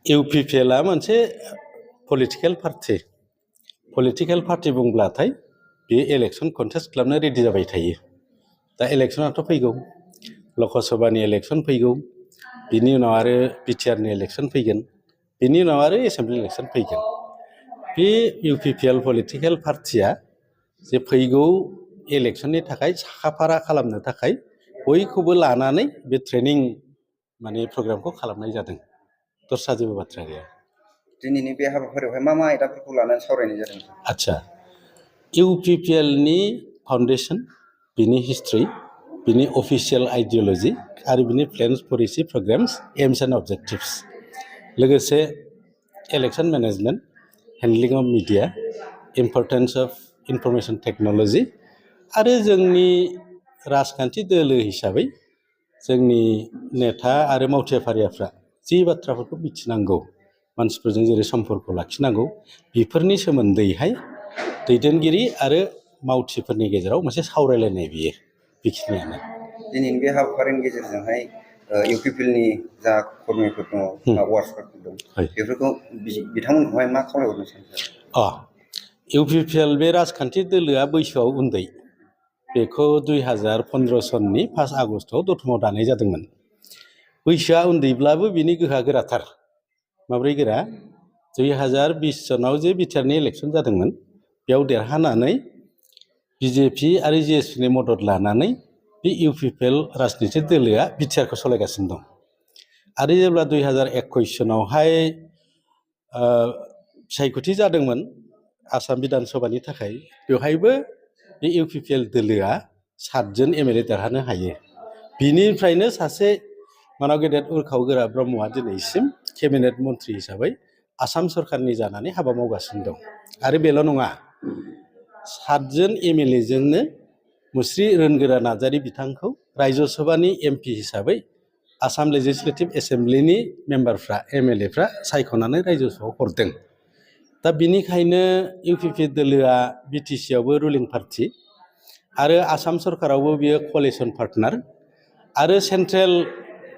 इउपिपिएलआ मोनसे political party बुंब्लाथाय बे election contest खालामनो रेडि जाबाय थायो। दा इलेक्सनाथ' फैगौ, लकसभानि इलेक्सन फैगौ, बिनि उनाव आरो बिटिआरनि इलेक्सन फैगोन, बिनि उनाव आरो एसेम्बलि इलेक्सन फैगोन। बे इउपिपिएल पलिटिकेल पार्टिया जे फैगौ इलेक्सननि थाखाय साखाफारा खालामनो थाखाय बयखौबो लानानै बे ट्रेनिं माने प्रग्रामखौ खालामनाय जादों। दस्रा जेबो बाथ्रा गैया। दिनैनि बे हाबाफारियावहाय मा आयदाफोरखौ लानानै सावरायनाय जादों? आच्छा, इउपिपिएलनि फाउन्डेसन, बिनि हिस्ट्रि, बिनि अफिसियेल आइडियोल'जि आरो बिनि plans, policy, programs, aims and objectives, लोगोसे election management, handling of media, importance of information technology आरो जोंनि राजखान्थि दोलो हिसाबै जोंनि नेता आरो मावथिफारियाफ्रा जि बाथ्राफोरखौ मिथिनांगौ, मानसिफोरजों जेरै सम्पर्क लाखिनांगौ, बेफोरनि सोमोन्दैहाय दैदेनगिरि आरो मावथिफोरनि गेजेराव मोनसे सावरायलायनाय बियो, बेखिनियानो। दिनैनि बे हाबाफारिनि गेजेरजोंहाय इउपिपिएलनि जा कर्मिफोर दङ, वार्कसारफोर दं, बेफोरखौ बिथांमोनखौहाय मा खावलायहरनो सानो? इउपिपिएल बे राजखान्थि दोलोआ बैसोआव उन्दै। बेखौ 2015 सननि 1 आगस्टआव दतमायाव दानाय जादोंमोन। बैसोआ उन्दैब्लाबो बिनि गोहोआ गोराथार। माब्रै गोरा? 2020 सनाव जे बिटिआरनि इलेक्सन जादोंमोन, बेयाव देरहानानै बिजेपि आरो जिएसपिनि मदद लानानै बे इउपिपिएल राजनिथि दोलोआ बिटिआरखौ सालायगासिनो दं। आरो जेब्ला 2021 सनावहाय सायख'थि जादोंमोन आसाम बिधान सभानि थाखाय, बेवहायबो बे इउपिपिएल दोलोआ 7 जन एमएलए देरहानो हायो। बिनिफ्रायनो सासे मानाव गेदेर उर्खाव गोरा ब्रह्मआ दिनैसिम केबिनेट मन्त्रि हिसाबै आसाम सरकारनि जानानै हाबा मावगासिनो दं। आरो बेल' नङा, 7 जन एमएलएजोंनो मुस्रि रोनगोरा नार्जारि बिथांखौ रायजोसभानि एमपि हिसाबै आसाम लेजिस्लेटिभ एसेम्ब्लिनि मेम्बारफ्रा, एमएलएफ्रा सायख'नानै रायजोसभायाव हरदों। दा बिनिखायनो इउपिपिएल दोलोआ बिटिसिआवबो रुलिं पार्टि आरो आसाम सरकारावबो बियो क'लिसन पार्टनार आरो सेन्ट्रेल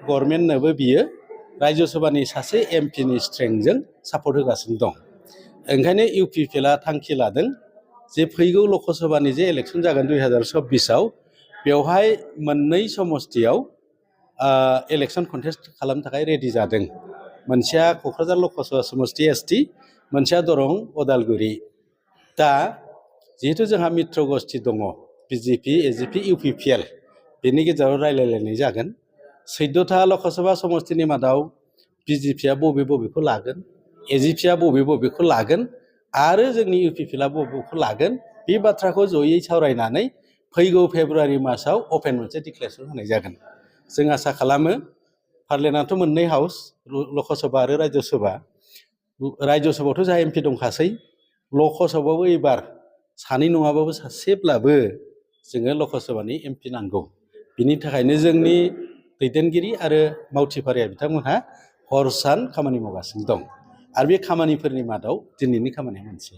गभर्नमेन्टनोबो बियो रायजोसभानि सासे एमपिनि स्ट्रेंथजों सापर्ट होगासिनो दं। ओंखायनो इउपिपिएलआ थांखि लादों जे फैगौ लकसभानि जे इलेक्सन जागोन 2024आव, बेवहाय मोननै समस्तियाव इलेक्सन कन्टेस्ट खालामनो थाखाय रेडि जादों। मोनसेया क'क्राझार लकसभा समस्ति एसटि, मोनसेया दरं उदालगुरि। दा जिहेतु जोंहा मित्र गस्थि दङ, बिजेपि, एजिपि, इउपिपिएल, बेनि गेजेराव रायलायलायनाय जागोन। 14था लकसभा समस्तिनि मादाव बिजेपिया बबेखौ लागोन, एजिपिया बबेखौ लागोन आरो जोंनि इउपिपिएलआ बबेखौ लागोन, बे बाथ्राखौ जयै सावरायनानै फैगौ फेब्रुवारि मासाव अपेन मोनसे डिक्लेरेसन होनाय जागोन। जों आसा खालामो, पार्लियामेन्टआथ' मोननै हाउस, लकसभा आरो रायजोसभा। रायजोसभायावथ' जोंहा एमपि दंखासै, लकसभायावबो एबार सानै नङाबाबो सासेब्लाबो जोङो लकसभानि एमपि नांगौ। बिनि थाखायनो जोंनि दैदेनगिरि आरो मावथिफारिया बिथांमोनहा हर सान खामानि मावगासिनो दं। आरो बे खामानिफोरनि मादाव दिनैनि खामानिया मोनसे।